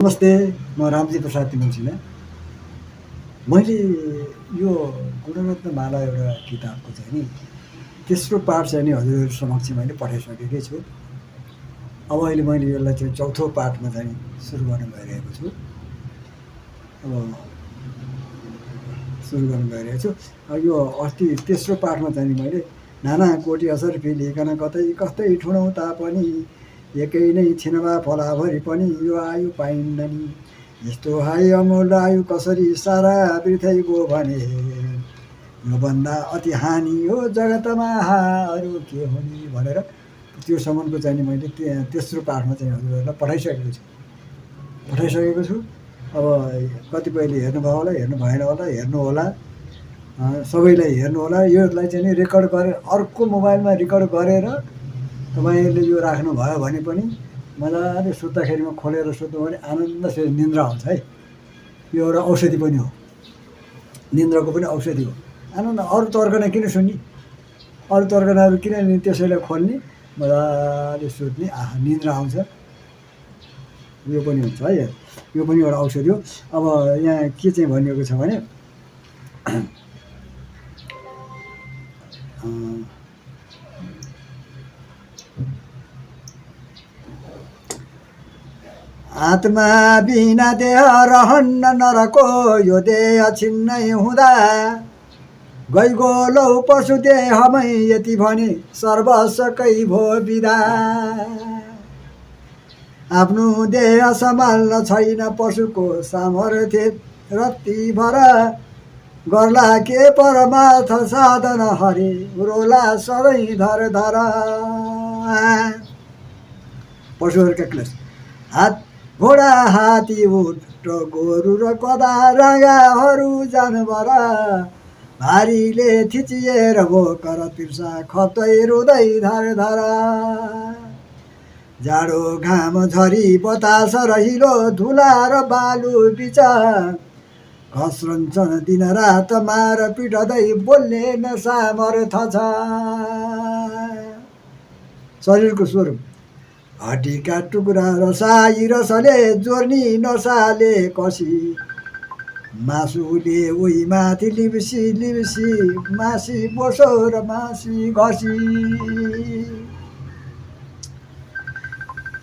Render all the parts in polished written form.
नमस्ते। म रामजी प्रसाद तिमल्सिना। मैले यो गुणरत्न माला एउटा किताबको चाहिँ नि तेस्रो पाठ चाहिँ नि हजुरहरू समक्ष मैले पठाइसकेकै छु। अब अहिले मैले यसलाई चाहिँ चौथो पाठमा चाहिँ सुरु गर्न गइरहेको छु। यो अस्ति तेस्रो पाठमा चाहिँ नि मैले नाना कोटी असर फिलिकन कतै कस्तै ठुनौँ तापनि एकै नै छिनमा फलाभरि पनि यो आयु पाइन्न नि। यस्तो हाई अमूल्य आयु कसरी सारा वृथै गयो भने योभन्दा अति हानि हो जगतमा अरू के हुने भनेर त्यो सम्मको चाहिँ नि मैले तेस्रो पाठमा चाहिँ हजुरहरूलाई पठाइसकेको छु। अब कतिपयले हेर्नुभयो होला, हेर्नु भएन होला, हेर्नु होला। सबैलाई हेर्नु होला। योलाई चाहिँ नि रेकर्ड गरेर अर्को मोबाइलमा रेकर्ड गरेर तपाईँले यो राख्नुभयो भने पनि मजाले सुत्दाखेरिमा खोलेर सुत्नु भने आनन्दसित निन्द्रा आउँछ है। यो एउटा औषधि पनि हो, निन्द्राको पनि औषधि हो। आनन्द। अरू तर्कना किन सुन्ने, अरू तर्कनाहरू किन त्यसैलाई खोल्ने, मजाले सुत्ने, निन्द्रा आउँछ। यो पनि हुन्छ है, यो पनि एउटा औषधि हो। अब यहाँ के चाहिँ भनिएको छ भने आत्मा बिना देह रहन्न नरको यो देह छिन्नै हुँदा गइगोलो पशु देहमै यति भने सर्वस्वकै भो बिदा। आफ्नो देह सम्हाल्न छैन पशुको सामर्थ्य रत्ती भर गर्ला के परमार्थ साधन हरे रोला सधैँ धर धर। पशुहरूका क्लेश हात घोडा हात्ती उठ गोरु र गधा राँगाहरू जानवर भारीले थिचिएर भोकर तिर्सा खप्दै रुँदै धर धर। जाडो घाम झरी बतास रहिलो धुला र बालु बिच घस्रन्छन् दिन रात मार पिटदै बोल्ने न सामर्थ छ। शरीरको स्वरूप हड्डीका टुक्रा रसाई रसले जोर्नी नसाले कसी मासुले उही माथि लिप्सी लिप्सी मासी बोसो र मासी घसी।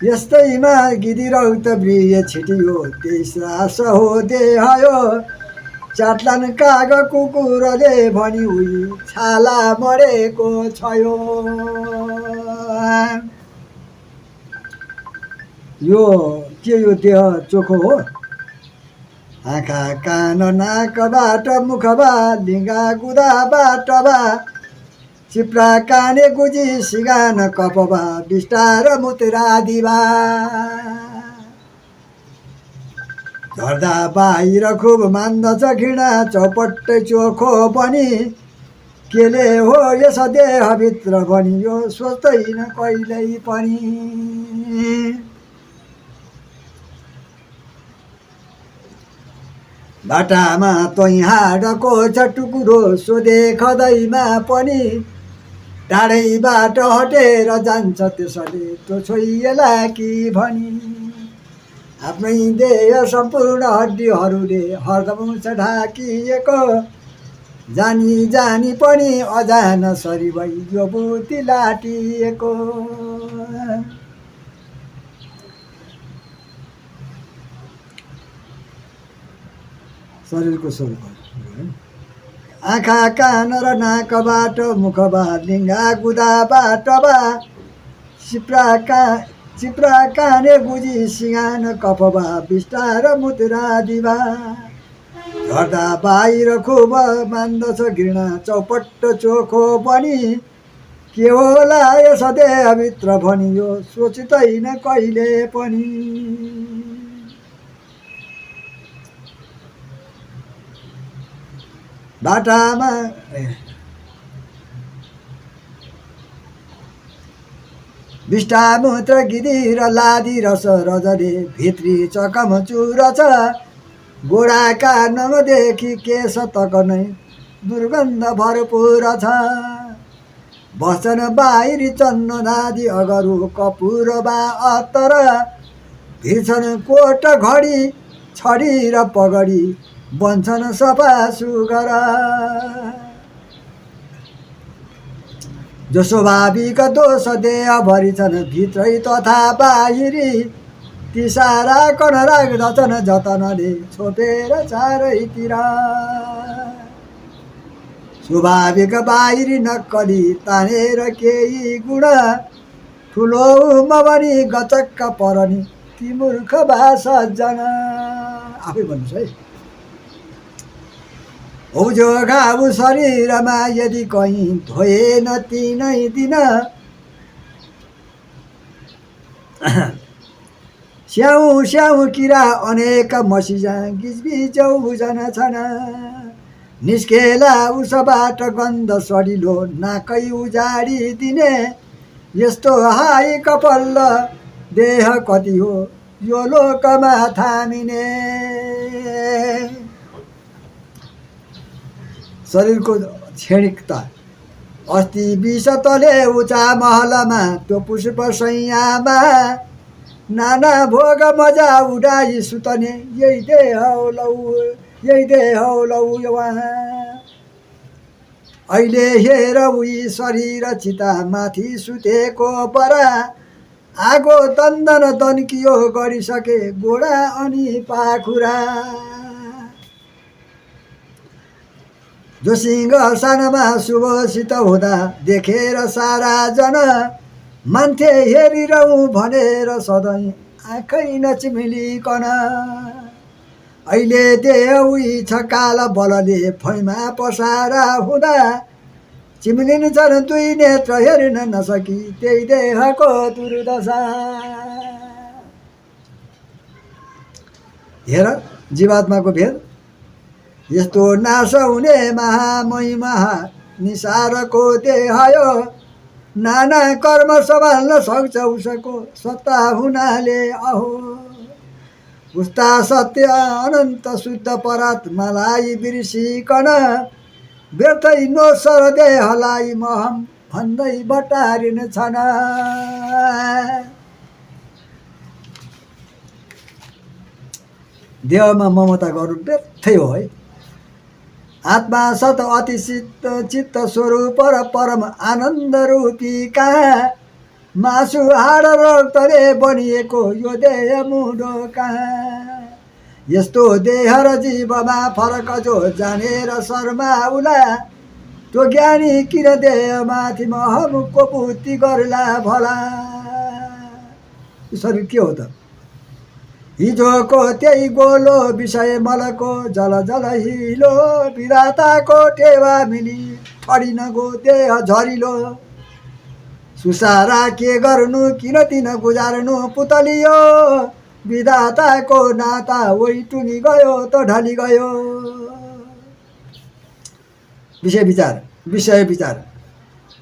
यस्तैमा गिदी रक्त ब्रिय छिटियो त्यही श्रास हो देह यो चाट्लान काग कुकुरले भनी उही छाला मरेको छ यो के यो देह चोखो हो। आँखा कान नाकबाट मुखबा लिङ्गा गुदाबाट बा चिप्रा काने गुजी सिगान कपबा बिस्तार मुतरादिबा। झर्दा बाहिर खुब मान्दछ घृणा चौपट्टै चोखो पनि केले हो यस देहभित्र भनी यो सोच्दैन कहिल्यै पनि। बाटामा तोइ हाडको छ टुकुरो सोधे खदैमा पनि टाढैबाट हटेर जान्छ त्यसले त्यो छोइएला कि भनी। आफ्नै देह सम्पूर्ण हड्डीहरूले हरदम ढाकिएको जानी जानी पनि अजान सरी भई यो बुद्धि लाटिएको। शरीरको स्वरूप आँखा कान र नाकबाट मुखबा लिङ्गा गुदाबाट बा चिप्रा काने गुजी सिगान कपबा बिस्तार मुतरादिबा। झर्दा बाहिर खुब मान्दछ घृणा चौपट्ट चोखो पनि के होला यस देहभित्र भनी यो सोच्दैन कहिले पनि। बाटामा विष्टा मूत्र गिदी र लादी रस रजले भित्री चकम चुर छ गोडाका नङदेखि केश तक नै दुर्गन्ध भरपुर छ। बस्छन् बाहिरी चन्दनादि अगरु कपुर बा अत्तर भिर्छन् कोट घडी छडी र पगडी बन्छन् सफा सुगर जो स्वाभाविक दोष देहभरि छन् भित्रै तथा बाहिरी ती सारा कन राख्दछन् जतनले छोपेर चारैतिर स्वाभाविक बाहिरी नक्कली तानेर केही गुण ठुलो मभनी गचक्क परनी ती मूर्ख बा सज्जन आफै भन्नुहोस् है औजो घाउ शरीरमा यदि कहीँ धोएन तिनै दिन स्याउ स्याउ किरा अनेक मसिजा गिजबिजौ बुझन छन् निस्केला उसबाट गन्ध सडिलो नाकै उजाडी दिने यस्तो हाई कपल्ल देह कति हो यो लोकमा थामिने शरीरको क्षणिकता अस्ति विषतले उचा महलमा त्यो पुष्प सैयामा नाना भोग मजा उडाई सुतने यही देह लौ वहाँ अहिले हेर उही शरीर चिता माथि सुतेको परा आगो दन्दन दन्कियो गरिसके गोडा अनि पाखुरा जो सिंह सानामा शुभसित हुँदा देखेर सारा जन मान्थे हेरिरहँ भनेर सधैँ आँखै नचिमिलिकन अहिले देह उही छ काला बलले फैमा पसारा हुँदा चिम्लिन्छन् दुई नेत्र हेर्न नसकी त्यही देहको दुर्दशा हेर जीवात्माको भेद यस्तो नाश हुने महामहिमा निसारको देह यो नाना कर्म सम्हाल्न सक्छ उसको सत्ता हुनाले अहो उस्ता सत्य अनन्त शुद्ध परात्मालाई बिर्सिकन व्यर्थै नोसर देहलाई महम भन्दै बटारिन छन् देहमा ममता गर्नु व्यर्थै हो है आत्मा सत अति चित्त स्वरूप र परम आनन्द रूपी कहाँ मासु हाड रक्तले बनिएको यो देह मुडो कहाँ यस्तो देह र जीवमा फरक जो जानेर शर्माउला त्यो ज्ञानी किन देहमाथि महमुको बुद्धि गर्ला भला शरीर के हो त हिजोको त्यही गोलो विषय मलको जल जल हिलो विधाताको टेवा मिली ठडिन गो देह झरिलो सुसारा के गर्नु किन तिन गुजार्नु पुतलियो विधाताको नाता वही टुनी गयो त ढली गयो विषय विचार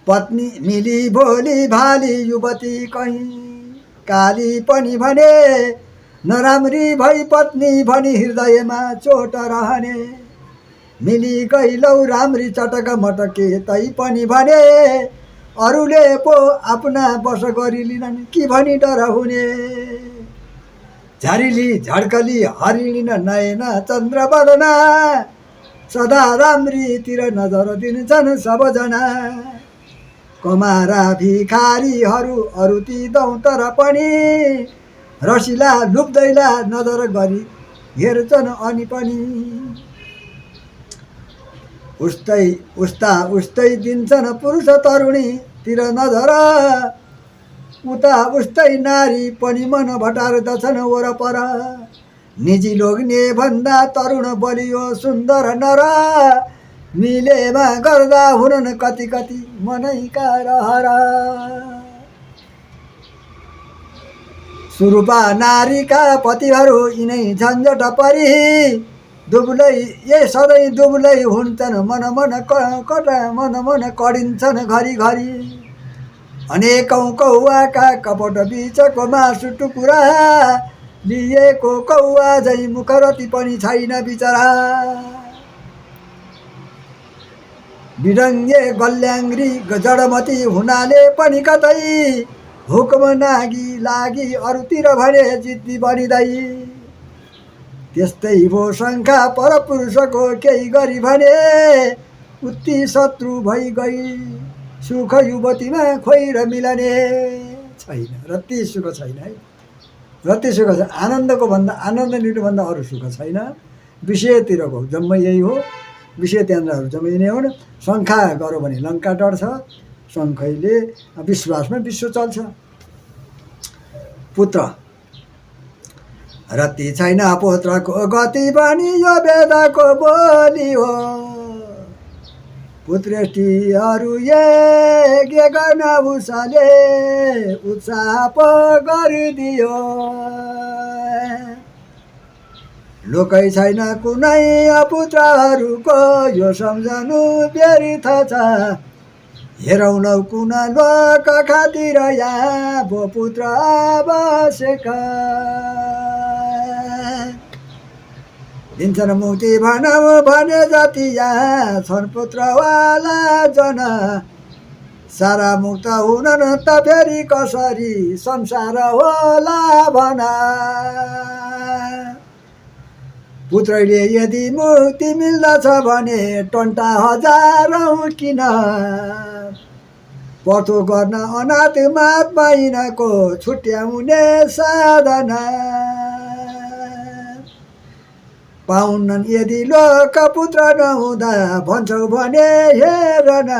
पत्नी मिली भोली भाली युवती कहीँ काली पनि भने नराम्री भई पत्नी भनी हृदयमा चोट रहने मिली गइलौ राम्री चटक मटके तै पनि भने अरूले पो आफ्ना बस गरिलिनन् कि भनी डर हुने झरिली झड्कली हरिणी नयन चन्द्र बदना सदा राम्रीतिर नजर दिन्छन् सबजना कमारा भिखारीहरू अरू ती दौतर पनि रसिला लुप्दैला नजर गरी हेर्छन् अनि पनि उस्तै दिन्छन् पुरुष तरुणीतिर नजर उता उस्तै नारी पनि मन भटार्दछन् वरपर निजी लोग्ने भन्दा तरुण बलियो सुन्दर नर मिलेमा गर्दा हुनन् कति कति मनैका रहर सुरूपा नारीका पतिहरू यिनै झन्झट परी दुबुलै सधैँ दुबुलै हुन्छन् मन मन कडिन्छन् घरिघरि अनेकौँ कौवाका कपट बीचको मासु टुकुरा लिएको कौवा झै मुखरती पनि छैन बिचरा बिरङ्गे गल्याङ्ग्री जडमती हुनाले पनि कतै हुकुम नागी लागि अरूतिर भने जिद्दी बनिँदै त्यस्तै भो शङ्का परपुरुषको केही गरी भने उति शत्रु भइ गई सुख युवतीमा खोइ र मिलने छैन। रत्ति सुख छैन है, रत्ति सुख छ। आनन्दको भन्दा आनन्द लिनुभन्दा अरू सुख छैन। विषयतिरको जम्मै यही हो, विषय केन्द्रहरू जम्मै नै हुन्। शङ्का गऱ्यो भने लङ्का डढ्छ, शङ्खैले विश्वासमा विश्व चल्छ। पुत्र रत्ति छैन पुत्रको गति पनि यो वेदको बोली हो। पुत्रेष्टिहरू यज्ञ गर्न उसले उत्साह पो गरिदियो। लोकै छैन कुनै पुत्रहरूको यो सम्झनु व्यर्थ छ। हेरौँ लौ कुन लोक खातिर यहाँ भो पुत्र आवश्यक। दिन्छन् मुक्ति भनौँ भने जति यहाँ छन् पुत्रवाला जन। सारा मुक्त हुनन् त फेरि कसरी संसार होला भन। पुत्रले यदि मुक्ति मिल्दछ भने टन्टा हजारौँ किन। पर्थो गर्न अनाथ महात्मा यिनको छुट्याउने साधना। पाउनन् यदि लोक पुत्र नहुँदा भन्छौ भने हेर न।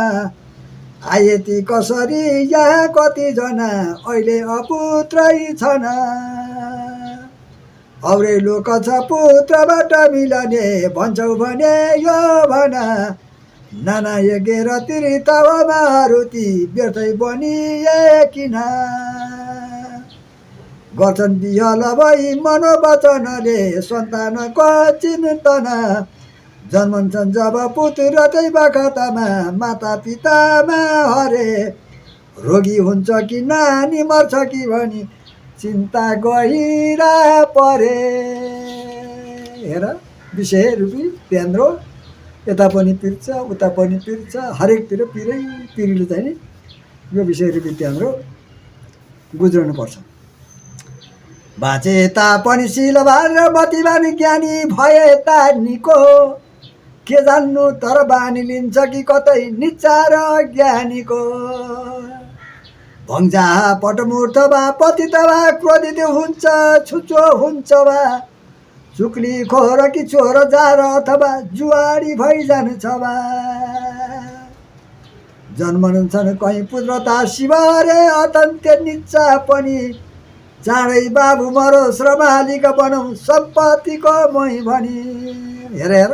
आए ती कसरी यहाँ कतिजना अहिले अपुत्रै छन्। औरै लोक छ पुत्रबाट मिलने भन्छौ भने यो भन। नाना यज्ञ र तीर्थमा ती व्यर्थै बनिए किन। गर्छन् बिहल भई मनोवचनले सन्तानको चिन्तन। जन्मन्छन् जब पुत्र त्यही बखतमा माता पितामा हरे। रोगी हुन्छ कि नानी मर्छ कि भनी चिन्ता गहिरा परे। हेर विषय रूपी त्यन्द्रो, यता पनि पिर्छ उता पनि पिर्छ, हरेकतिर पिरै पिरिले चाहिँ नि यो विषय रूपी त्यन्द्रो गुज्रनुपर्छ। बाँचे तापनि शीलवान र मतिवान ज्ञानी भए तानिको। के जान्नु तर बानी लिन्छ कि कतै निच्चा र ज्ञानीको। भङ्जा पटमूर्थ वा पतित वा क्रोधित हुन्छ छुचो हुन्छ वा। चुक्ली खोर कि चोर जार अथवा जुवाडी भइजान्छ वा। जन्मन्छन् कहीँ पुत्रता शिवरे अत्यन्त निच्चा पनि। चाँडै बाबु मरोस् र मालिक बनौँ सम्पत्तिको मै भनी। हेर हेर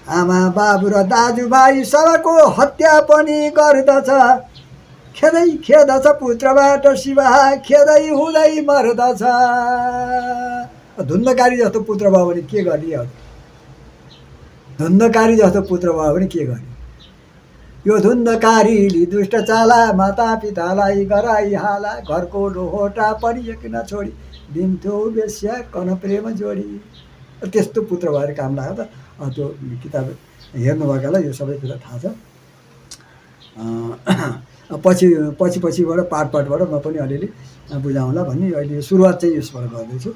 आमा बाबु र दाजुभाइ सबको हत्या पनि गर्दछ। खेदै खेदछ पुत्रबाट शिव खेदै हुँदै मर्दछ। धुन्धकारी जस्तो पुत्र भयो भने के गर्ने। धुन्धकारी जस्तो पुत्र भयो भने के गर्ने। यो धुन्धकारीले दुष्ट चाला माता पितालाई गराई हाला। घरको लोहोटा पनि एक नछोडी दिन्थ्यो बेस्या कन प्रेम जोडी। त्यस्तो पुत्र भएर काम लाग्यो त। त्यो किताब हेर्नुभएकालाई यो सबै कुरा थाहा छ। पछिबाट पाठबाट म पनि अलिअलि बुझाउँला भन्ने अहिले सुरुवात चाहिँ यसबाट गर्दैछु।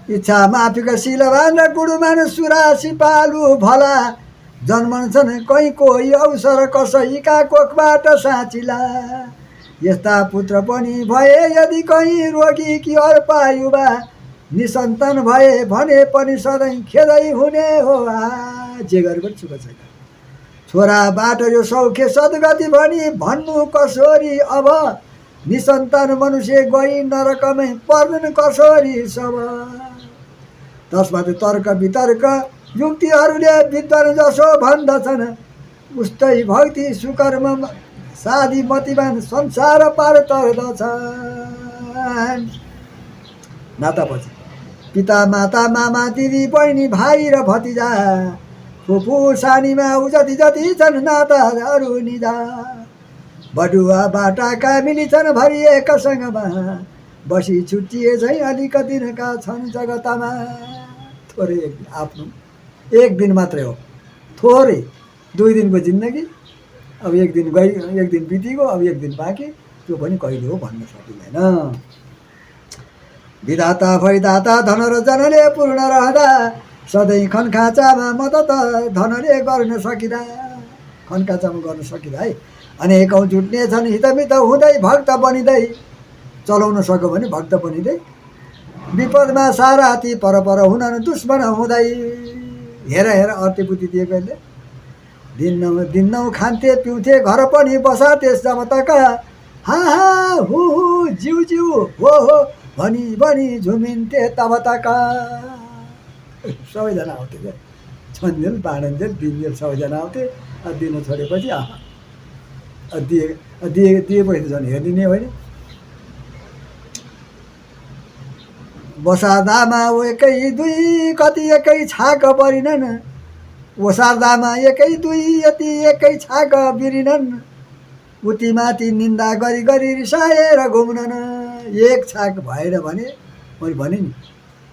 इच्छा माफीका शीलवान र गुरुमान सुरासी पालु भला। जन्मन्छन् कहीँ कोही अवसर कसैका कोखबाट साँचिला। यस्ता पुत्र पनि भए यदि कहीँ रोगी कि अल्पायुवा। निसन्तान भए भने पनि सधैँ खेदै हुने हो। जे गरे पनि सुख छैन। छोराबाट यो सौख्य सद्गति भनी भन्नु कसोरी अब। निसन्तान मनुष्य गई नरकमै पर्दैन कसोरी सब। तसबाट तर्क वितर्क युक्तिहरूले विद्वान जसो भन्दछन्। उस्तै भक्ति सुकर्म साधी मतिवान संसार पार तर्दछन्। नातापछि पिता माता मामा दिदी बहिनी भाइ र भतिजा। फुपू सानीमा जति जति छन् नाताहरू निजा। बडुवा बाटाका मिली छन् भरिएका सँगमा। बसी छुट्टिए झैँ अलिक दिनका छन् जगतमा। गरे आफ्नो एक दिन मात्रै हो, थोरै 2 दिनको जिन्दगी। अब एक दिन गइ, एक दिन बितिगयो, अब एक दिन बाँकी, त्यो पनि कहिले हो भन्न सकिँदैन। विधाता भइदाता धन र जनले पूर्ण रहँदा, सधैँ खनखाँचामा मद्दत धनले गर्न सकिँदा, खनखाँचामा गर्न सकिँदा है। अनेकौँ जुट्ने छन् हितमित हुँदै भक्त बनिँदै, चलाउन सक्यो भने भक्त बनिँदै, विपदमा साराती परपर हुनन् दुश्मन हुँदै। हेर हेर अर्ती बुद्धि दिएकोले दिन्नौ खान्थे पिउँथे घर पनि बसाते जब तक, हा हा हु हु जिउ जिउ हो हो भनी भनी झुमिन्थे तब तक। सबैजना आउँथे क्या, छन्जेल बाँडन्जेल दिन्जेल सबैजना आउँथे। दिन छोडेपछि दिएपछि झन् हेरिदिने होइन। बसार्दामा एकै दुई कति एकै छाक परिनन्, ओसार्दामा एकै दुई यति एकै छाक बिरिनन्, उतिमाथि निन्दा गरी गरी रिसाएर घुम्नन्। एक छाक भएर भने, मैले भने नि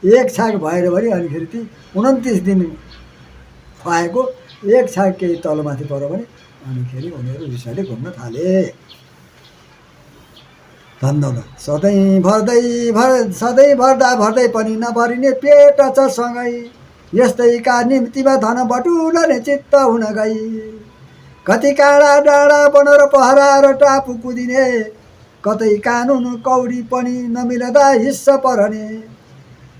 एक छाक भएर भने अनिखेरि ती 29 दिन खुवाएको एक छाक केही तलमाथि पऱ्यो भने अनिखेरि उनीहरू रिसाले घुम्न थाले। धन्यवाद। सधैँ भर्दा भर्दै पनि नभरिने पेट छ सँगै, यस्तैका निम्तिमा धन बटुलने चित्त हुन गई। कति काँडा डाँडा बनर पहरा र टापु कुदिने, कतै कानुन कौडी पनि नमिल्दा हिस्सा परने।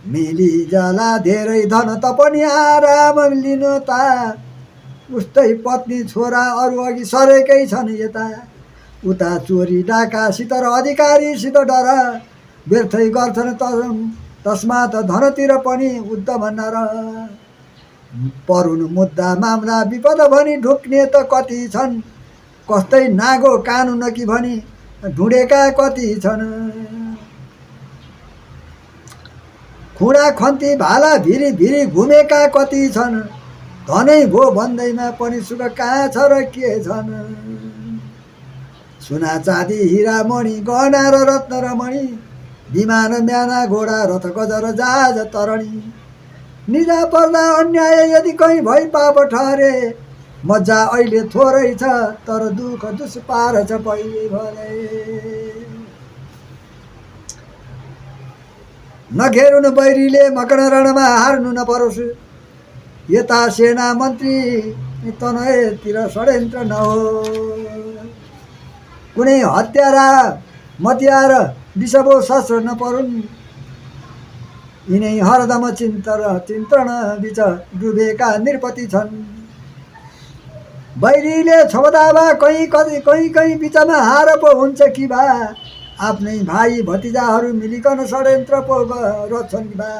मिली जाला धेरै धन त पनि आराम लिनु ता, उस्तै पत्नी छोरा अरू अघि सरेकै छन् यता। उता चोरी डाकासित र अधिकारीसित डर, व्यर्थै गर्छन् तस्मात धनतिर पनि उद्यम नर। परुन मुद्दा मामला विपद भनी ढुक्ने त कति छन्, कस्तै नागो कानुन कि भनी ढुँडेका कति छन्। खुँडा खन्ती भाला भिरी भिरी घुमेका कति छन्, धनै भो भन्दैमा पनि सुख कहाँ छ र के छन्। सुना चाँदी हिरा मणि गहना र रत्न र मणि, विमान म्याना घोडा रथ गज र जहाज तरणी। निजा पर्दा अन्याय यदि कहीँ भई पाप ठहरे, मजा अहिले थोरै छ तर दुःख दुष्पार छ पहिले भरे। नघेरुन बैरीले मकन रणमा हार्नु नपरोस्, यता सेना मन्त्री तनयतिर षड्यन्त्र नहो। कुनै हत्यारा मतियार विषबो शस्त्र नपरुन्, यिनै हरदम चिन्तन बिच डुबेका निरपति छन्। बैरीले छोदाबा कहीँ बिचमा हार पो हुन्छ कि बा, आफ्नै भाइ भतिजाहरू मिलिकन षड्यन्त्र पो रच्छन् बा।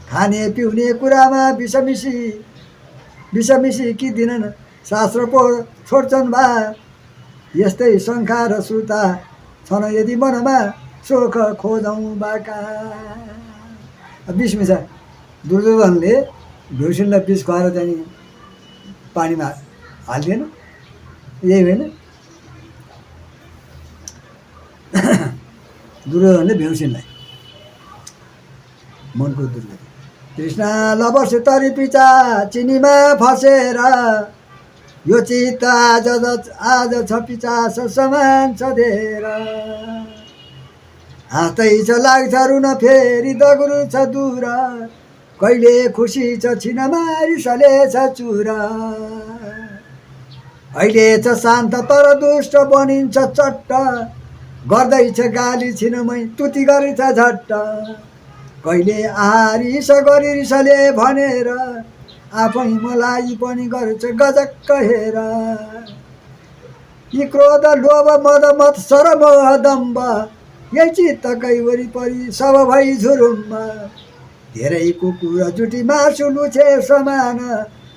खाने पिउने कुरामा विषमिसी कि दिनन् शास्त्र पो छोड्छन् बा। यस्तै शङ्का र सुर्ता छन् यदि मनमा शोक खोजौँ बाका। विष मिसा दुर्योधनले भीष्मलाई विष खुवाएर चाहिँ पानीमा हालिदिएन, यही होइन? दुर्योधनले भीष्मलाई मनको दुर्गति, कृष्ण लबस तरी पिचा चिनीमा फसेर, यो चित्त आज छ पिचास समान छ धेर। हाँस्दै छ लाग्छ रुन फेरि दगुरु छ दूर, कहिले खुसी छ छिनमा रिसले छ चुर। अहिले छ शान्त तर दुष्ट बनिन्छ चट्ट, गर्दैछ गाली छिनमै तुति गरिछ झट्ट। कहिले आरिस गरी रिसले भनेर, आफै मलाई पनि गर्छ गजक्क हेर। यी क्रोध लोभ मद मत्सर मोह दम्ब, यही चित्तकै वरिपरि सब भई झुरुम्ब। धेरै कुकुर जुटी मासु लुछे समान,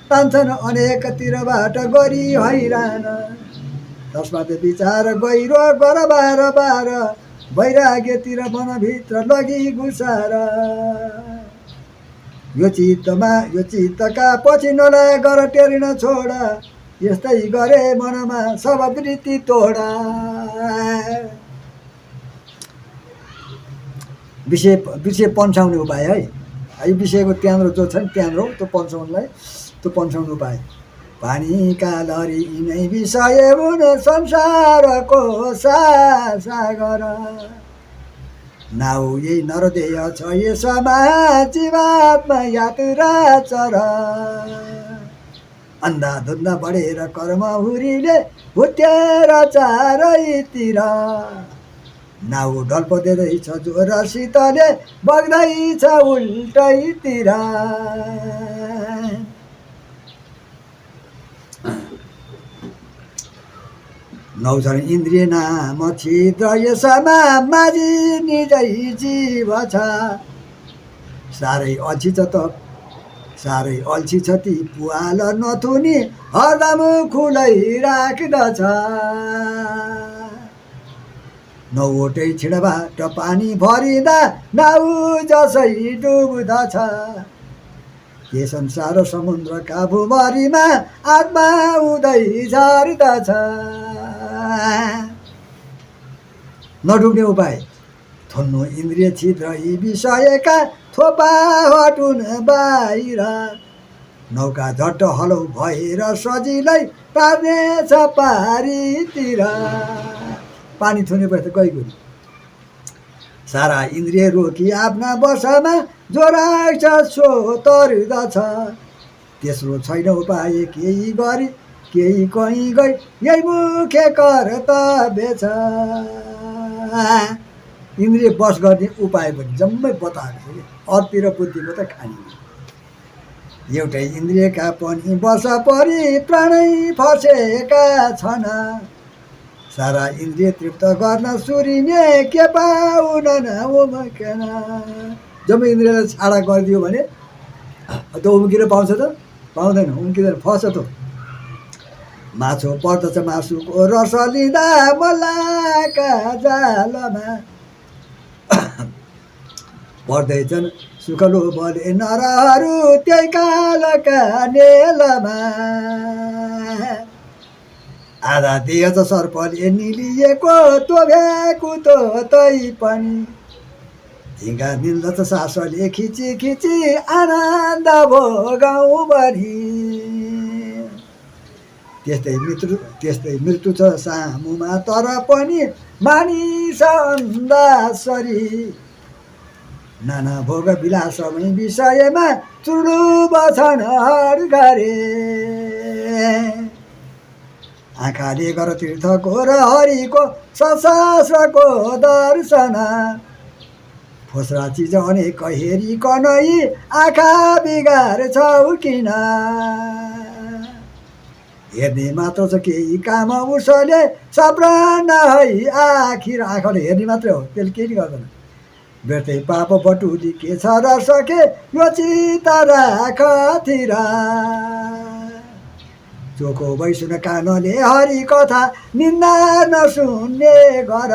तान्छन् अनेकतिरबाट गरी हैरान। तस्मात विचार गहिरो गर बार बार, वैराग्यतिर मनभित्र लगी घुसार। यो चित्तका पछि नलाय गर टेरिन छोड, यस्तै गरे मनमा सब वृत्ति तोडा। विषय पन्साउने उपाय है। यो विषयको त्याम्रो जो छ नि त्याम्रो त्यो पन्छौनलाई त्यो पन्छौन उपाय पानीका लहरी यिनै विषय हुन संसारको सागर नाउ यही नरदेय छ यसमा जीवात्मा यात्रा चर अन्धाधुन्दा बढेर कर्म हुरीले हुत्याएर चारैतिर नाउ ढल्पदैछ जोरसितले बग्दैछ उल्टैतिर नौ छन् इन्द्रिय नाम छिद्र यसमा माझी निजै जीव छ साह्रै अल्छी छ त साह्रै अल्छी छ ती पुवाल नथुनी हरदम खुलै राख्दछ नौवटै छिडबाट पानी भरिँदा नाउ जसै डुब्दछ के संसार समुद्रका भुभरीमा आत्मा उदै झर्दछ नडुब्ने उपाय थुन्नु इन्द्रिय छिद्र यी विषयका थोपा हटुन बाहिर नौका झट्ट हलौ भएर सजिलै पार्नेछ पारीतिर पानी थुनेपछि त गइगयो सारा इन्द्रिय रोकी आफ्ना बसमा जो राख्छ सो तर्दछ तेस्रो छैन उपाय केही गरी केही कहीँ गई यही मुख्य कर्तव्य छ इन्द्रिय बस गर्ने उपाय पनि जम्मै बताएको छ कि अतिर बुद्धिको त खानी एउटै इन्द्रियका पनि बस परि प्राणै फसेका छन् सारा इन्द्रिय तृप्त गर्न सुरिने के पाउन उम्कन जम्मै इन्द्रियलाई छाडा गरिदियो भने त्यो उम्किन पाउँछ त पाउँदैन उम्किँदैन फस्छ त माछो पर्दछ मासुको रस लिँदा मल्लाका जालमा पर्दैछन् सुखलो बले नरहरू त्यही कालका नेलमा आधा दिएछ सर्पले निलिएको त्यो भ्याकु तै पनि झिङ्गा निल्दछ सासले खिची खिची आनन्द भोगाउँ भनी त्यस्तै मृत्यु छ सामुमा तर पनि मानिस अन्दासरी नाना भोग विलासमै विषयमा चुडुब छन् हर गरे आँखाले गर तीर्थको र हरिको सशास्त्रको दर्शन फोस्रा चिज अनेक हेरिकन आँखा बिगार्छौ किन हेर्ने मात्र छ केही काम उसले सप्राण है आखिर आँखाले हेर्ने मात्रै हो त्यसले केही गर्दैन व्यर्थै पाप बटुली के छ र सके यो चित्त राखतिर चोखो भइसुन कानले हरि कथा निन्दा नसुन्ने गर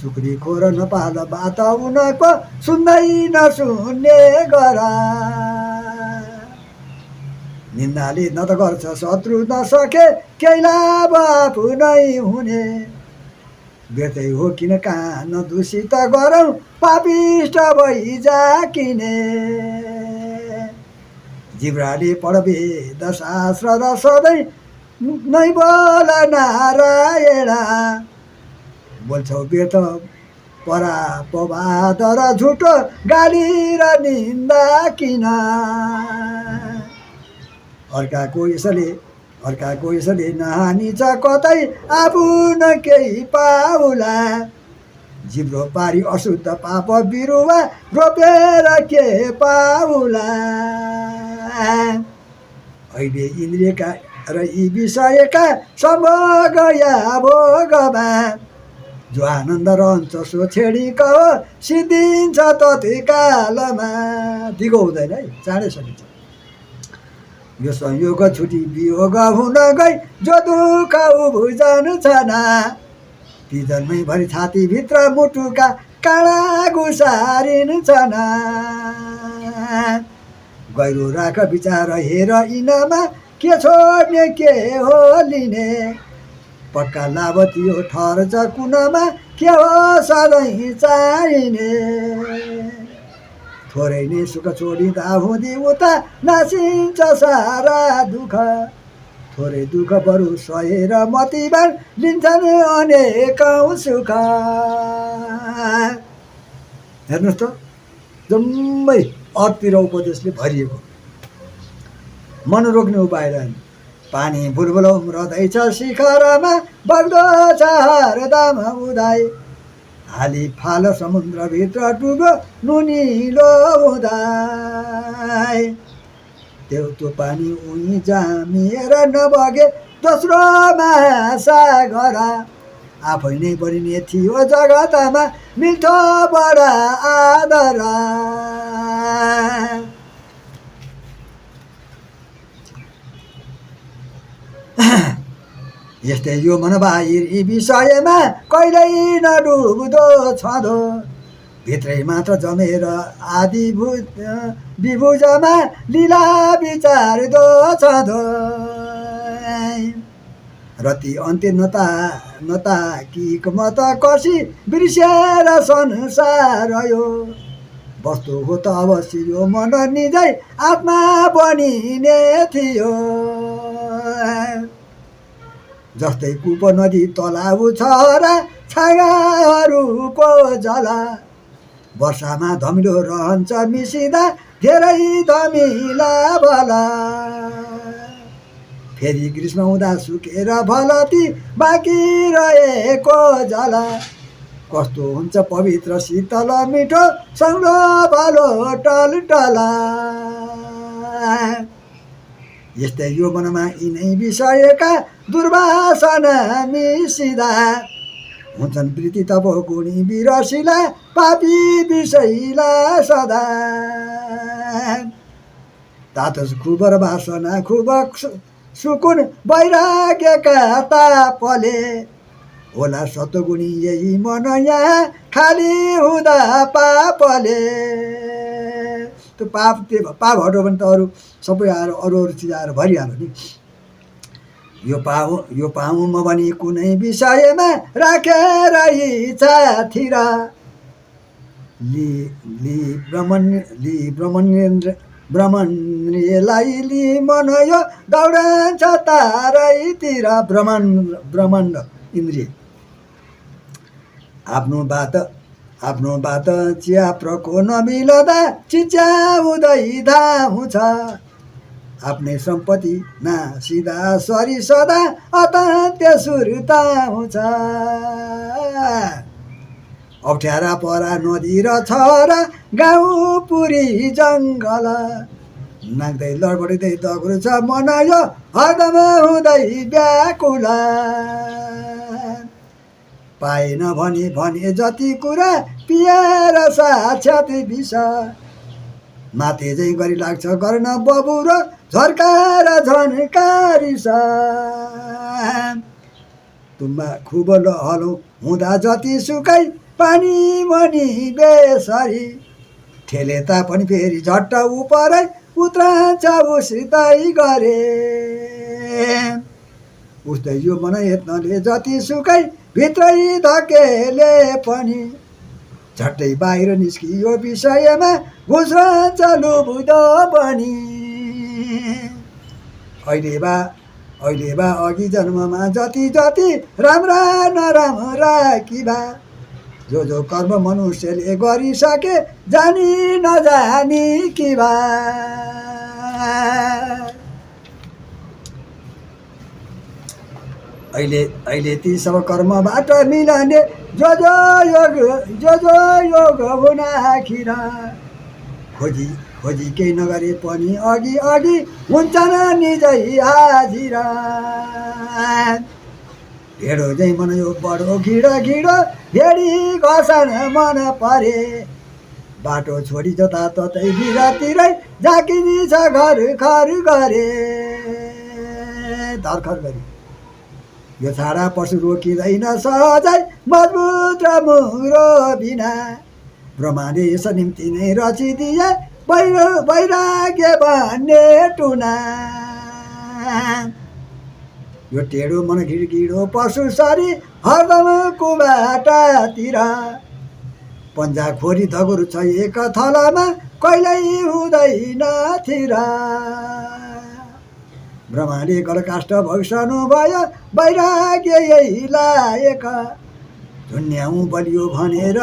चुक्री खोर नपाल बात उनको सुन्दै नसुन्ने गर निन्दाले न त गर्छ शत्रु नसके केही लाभ आफू नै हुने व्यर्थै हो किन कान दूषित गरौँ पापिष्ट भइजाकिने जिब्राले पढ्वेद शास्त्र र सधैँ नै बोल नारायण बोल्छौ व्यर्थ परापवाद र झुटो गाली र निन्दा किन अर्काको यसले नहानी छ कतै आफू न केही पाउला जिब्रो पारी अशुद्ध पाप बिरुवा रोपेर के पाउला अहिले इन्द्रियका र यी विषयका सम्भोग या भोगमा जो आनन्द रहन्छ सो छेडिक हो सिद्धिन्छ तत्कालमा दिगो हुँदैन है चाँडै सकिन्छ यो संयोग छुटी वियोग हुन गई जो दुःख उभुजन छन् ती जन्मैभरि छातीभित्र मुटुका काँडा घुसारिन छन् गहिरो राख विचार हेर यिनमा के छोड्ने के हो लिने पक्का लाभ थियो ठहर कुनमा के हो सधैँ चाहिने थोरै नै सुख छोडिँदा हुँदी उता नासिन्छ सारा दुःख थोरै दुःख बरु सहेर मतिबार लिन्छन् अनेकौँ सुख हेर्नुहोस् त जम्मै अतिर उपदेशले भरिएको मन रोक्ने उपाय रहेन पानी बुलबुल उम्रदैछ शिखरमा बग्दो छ हरदम उदाय हाली फाल समुद्रभित्र डुब्यो नुनिलो उदाय त्यो पानी उही जामिएर नबगे दोस्रो महासागर आफै नै बनिने थियो जगतमा मिठो बडा आदर यस्तै यो मनबाहिर यी विषयमा कहिल्यै नडुब्दो छँदो भित्रै मात्र जमेर आदि विभुजमा लीला विचार्दो छँदो रति अन्त्य नताकिक मत कसी बिर्सेर संसार यो वस्तु हो त अवश्य यो मन निजै आत्मा बनिने थियो जस्तै कुप नदी तलाउ छरा छागाहरूको जला वर्षामा धमिलो रहन्छ मिसिँदा धेरै धमिला भला फेरि ग्रीष्म हुँदा सुकेर भलती बाँकी रहेको जला कस्तो हुन्छ पवित्र शीतल मिठो सङ्लो भलो टलटला यस्तै यो मनमा यिनै विषयका दुर्वासना मिसिँदा हुन्छन् प्रीति तप गुणी बिरसिला पापी विषयला सदा तातो खुबर वासना खुब सुकुन वैराग्यका तापले होला सत्वगुणी यही मन यहाँ खाली हुँदा पापले त्यो पाप हट्यो भने त अरू सबै आएर अरू चिज आएर भरिहाल्यो नि यो पाऊँ म भने कुनै विषयमा राखेर इच्छा थिर ब्रह्मण्यलाई लि मन यो दौडन्छ तारैतिर ब्रह्माण्ड इन्द्रिय आफ्नो बात च्याप्रको नमिलदा चिच्याउँदै धाउँछ आफ्नै सम्पत्ति नासिदा सरी सदा अत्यन्त सुर्ताउँछ अप्ठ्यारा परा नदी र छरा गाउँ पुरी जङ्गल नाग्दै लडबडिँदै दग्रो छ मन यो हरदम हुँदै व्याकुल पाएन भने जति कुरा पिएर साक्षात विष माते चाहिँ गरी लाग्छ गर्न बबु र झर्काएर झन्कारिस तुम्बा खुब हलो हुँदा जति सुकै पानी मनी बेसरी ठेले तापनि फेरि झट्ट उपरै उत्रन्छ उसितै गरे उस्तै यो मन यत्नले जति सुकै भित्रै धकेले पनि झट्टै बाहिर निस्कियो विषयमा घुस्रन्छ लुबुदो पनि अहिले बा अघि जन्ममा जति राम्रा नराम्रा किबा जो कर्म मनुष्यले गरिसके जानी नजानी किबा अहिले ती सब कर्मबाट मिलने जो योग हुन आखिर खोजी केही नगरे पनि अघि हुन्छन् निजै हाजिर भेडो जै मन यो बडो घिडो भेडी घसन मन परे बाटो छोडी जताततै बिरातिरै झाकिनी छ घर गरे धर्खर गरी यो छाडा पशु रोकिँदैन सहजै मजबुत र मुरो बिना ब्रह्माले यस निम्ति नै रचिदिए वैराग्य भन्ने टुना यो टेढो मन घिडघिडो पशु सरी हरदम कुबाटातिर पन्जा खोरी धगुर छ एक थलामा कहिल्यै हुँदैन थिरा ब्रह्माले गलकाष्ठ भविष्यनु भयो वैराग्य यही लाएका झुन्याउ बलियो भनेर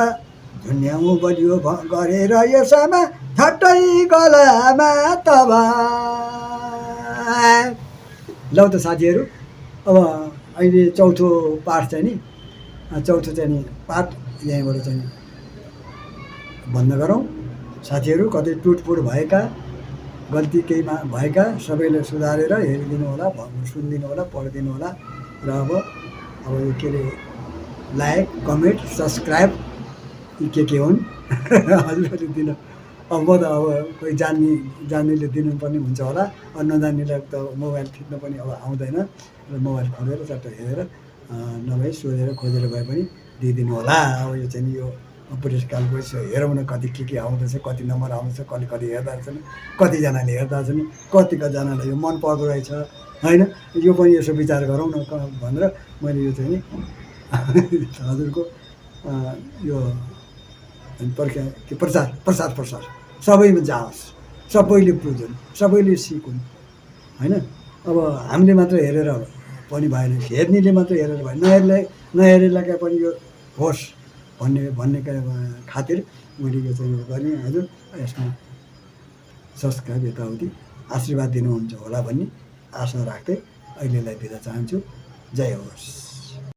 झुन्याउ बलियो गरेर यसमा ठट्टै गलामा तब लौ त साथीहरू अब अहिले चौथो पाठ चाहिँ नि चौथो चाहिँ नि पाठ यहीँबाट चाहिँ बन्द गरौँ साथीहरू कतै टुटफुट भएका गल्ती केहीमा भएका सबैले सुधारेर हेरिदिनु होला सुनिदिनु होला पढिदिनु होला र अब यो के अरे लाइक कमेन्ट सब्सक्राइब यी के हुन् हजुरहरूले दिन अब म त अब कोही जान्नेले दिनुपर्ने हुन्छ होला नजान्नेलाई त मोबाइल थिच्न पनि अब आउँदैन र मोबाइल खोलेर चट्ट हेरेर नभए सोधेर खोजेर भए पनि दिइदिनु होला अब यो चाहिँ नि यो पुरस्कार गइसक्यो हेरौँ न कति के आउँदैछ कति नम्बर आउँदैछ कति हेर्दा रहेछन् कतिजनाले हेर्दा छन् कतिजनालाई यो मन पर्दो रहेछ होइन यो पनि यसो विचार गरौँ न भनेर मैले यो चाहिँ नि हजुरको यो प्रचार सबैमा जाओस् सबैले बुझुन् सबैले सिकुन् होइन अब हामीले मात्र हेरेर पनि भएन हेर्नेले मात्र हेरेर भएन नहेरेलाई पनि यो होस् भन्ने खातिर मैले यो चाहिँ गरेँ हजुर यसमा सब्सक्राइब यताउति आशीर्वाद दिनुहुन्छ होला भन्ने आशा राख्दै अहिलेलाई बिदा चाहन्छु जय होस्।